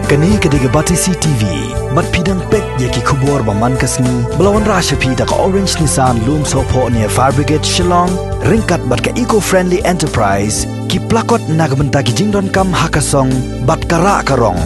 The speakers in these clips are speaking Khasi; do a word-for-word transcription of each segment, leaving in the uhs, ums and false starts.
Kane ka dei ka Batesi T V. Bad phi dang peit ïa ki khubor ba man ka sngi ba la wanrah sha phi da ka Orange Nissan Lumsohphoh near Fire Brigade Shillong, ryngkat bad ka Eco Friendly Enterprise, ki plakot na ka bynta ki jingdonkam ha ka song bad ka rah ka rong.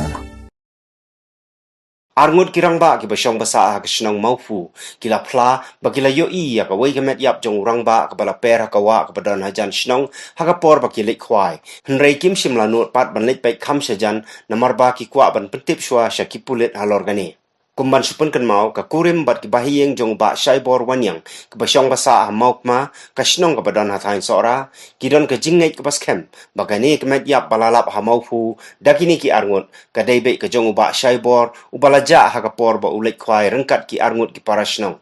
Arngut ki rangbah kiba shong ba sah ha ka shnong Mawphu ki la phla ba ki la ïohi ïa kawei ka met ïap jong u rangbah kaba la per ha ka wah kaba don hajan shnong ha ka por ba ki leit khwai. Hynrei kim shym la nud pat ban leit peit kham shajan namar ba ki kwah ban pyntip shuwa sha ki pulit halor kane. Kum ban shu pynkynmaw, ka kurim bad ki bahaïing jong u Bah Shaibor Wanniang kaba shong ba sah ha Mawkma, ka shnong kaba don ha thaiñ Sohra, ki don ka jingngeit kaba skhem ba kane ka met ïap ba la lap ha Mawphu da kine ki arngut ka dei beit ka jong u Bah Shaibor, uba la jah ha ka por ba u leit khwai ryngkat ki arngut ki para shnong.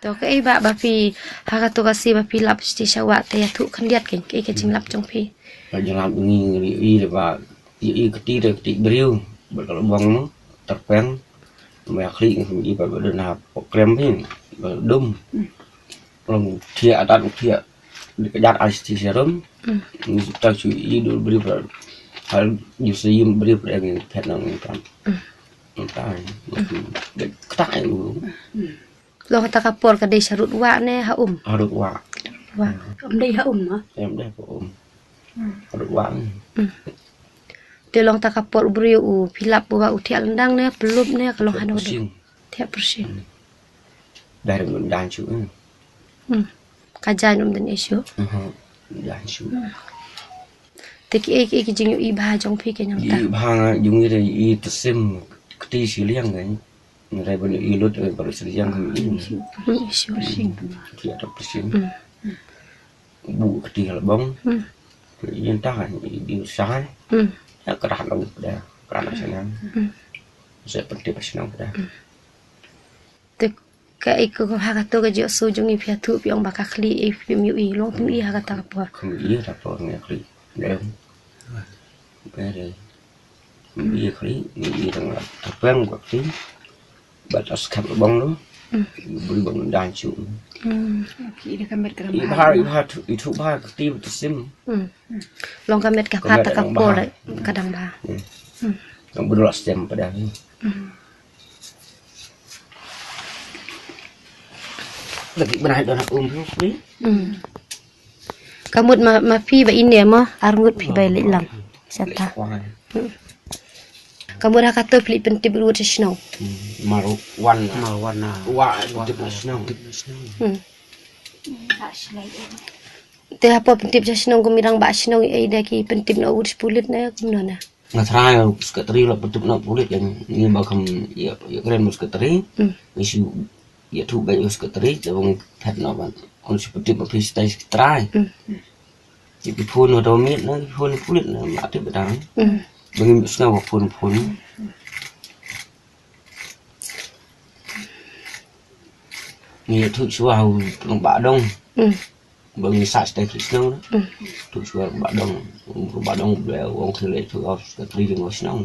To kaei ba, ba phi, ha kato ka sngi ba phi lap sha wah te ïathuh khyndiat kein, kaei ka jinglap jong phi? Ka jinglap ngi ngi ïohi ba ïohi kti te kti briew bad ka lbong mo tyrpeng. Mo ïa khlieh ngi ïohi ba don ha pok krem phi ba dum. Long thiah adat thiah ka jat ai sha rum. Ngi tang shu ïohi dul briew ba hal ju sa ïim briew ba ngi phet nang ngi tam. Ngi tam. Kta ïa u. Long kata ka por ka dei sha rud wah ne ha um? Ha rud wah. Wah. Em dei ha um ma? Em dei ha um. Ha rud wah. Te long kata ka por u briew u phi lap ba u thiah lyndang ne pyllup ne ka long hano dei? Thiah pyrshing. Thiah pyrshing. Dai rung dan shu. Ka jaiñ um dang ïa shu. Dan shu. Te kiei kiei ki jingïohi bha jong phi kein nangta? Ïohi bha nga jong ngi dei i tsim kti shiliang kein. Ngi dei ban ïohi lut, eh, baroh shiliang kein. Ïohi shu. Ïohi shu. Kti ata pyrshing. Bu kti ha lbong. Ïa nta kan i di shai. Ïa ka rah nong pda, ka rah nong shnong. Sa pyntip shnong pda. Te kaei ka ha kato ka jingïohsngew jong ngi phi ïathuh phi ong ba ka khlieh, eh, phim ïohi, long phim ïohi ha kata ka por? Phim ïohi ha ka por ngi khlieh. Dei. Dei. Phim ïohi khlieh, ngi ïohi tang la tyrpeng ka khlieh. Bad la skhem lbong lo. Bri bang dan shu. Ki ïa ka met ka dang bha. Ïa bha, ïa bha, ïathuh bha ka khlieh ba tsim. Long ka met ka pha ta ka por ka dang bha. Dang bdul la stem pda. Lagi bnai don ha um phi. Ka mut ma, ma phi ba ine mo, arngut phi ba leit lang. Sata. Ka mut ha kato phi leit pyntip ruh sha shnong. Mar wan. Mar wan na. Wa pyntip na shnong. Te hapoh pyntip sha shnong kum i rangbah shnong ei da ki pyntip na u pulit na kumno na. Nga trai secretary la pyntip na pulit kan ngi ba kam ïa ïa kren secretary. Ngi shu ïathuh ba ïa secretary te ba ngi phet na ban. Ngi shu pyntip ba phi stai secretary. Ki phone na domiet na ki phone pulit na ma te ba dang. Ba ngi sngew ba phone phone. Ngi ïathuh shuwa ha u rangbah dong. Ba ngi sah stai khlieh shnong na. Ïathuh shuwa rangbah dong. Rangbah dong ba ong khlieh ïathuh ha u secretary jong ka shnong.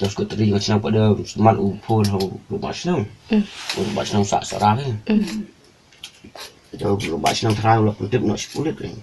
Te u secretary jong ka shnong pat da smat u phone ha u rangbah shnong. U rangbah shnong sah sara hi. Te u rangbah shnong trai u la pyntip na u pulit hi.